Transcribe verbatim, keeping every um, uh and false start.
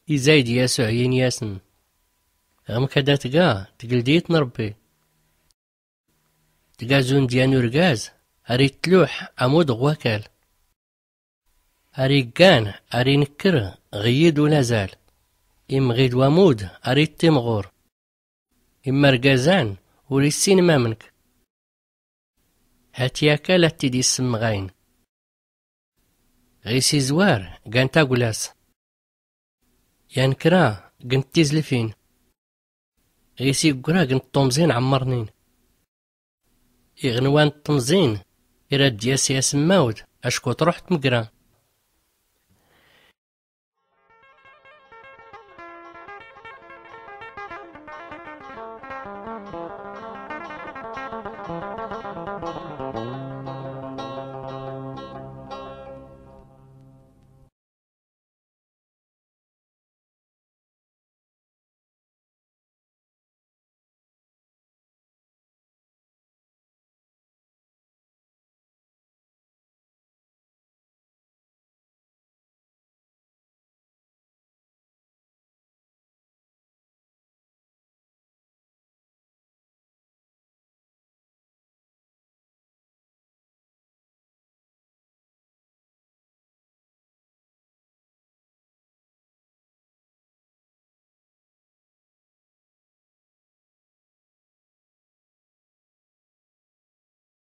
Izayd yasuɛ ini-asn, ɣmk ad-tga tgldit n-rbbi? Tga zund yan urgaz ar-itluḥ amud ɣ-wakal, ar-iggan ar-inkr ɣ-iyid ulazal, imɣid wamud ar-ittimɣur, imrgazan ur-issin mamnk. Hat-i akal ad-t-id-issmɣayn. Ɣis izwar gan taglas, yan kra gn-t tizlfin. Ɣis iggra gn-t tumẓin ɛmmrnin. Iɣnwan n-tmẓin, irad-d-yas yasmmawt acku truḥ tmggra.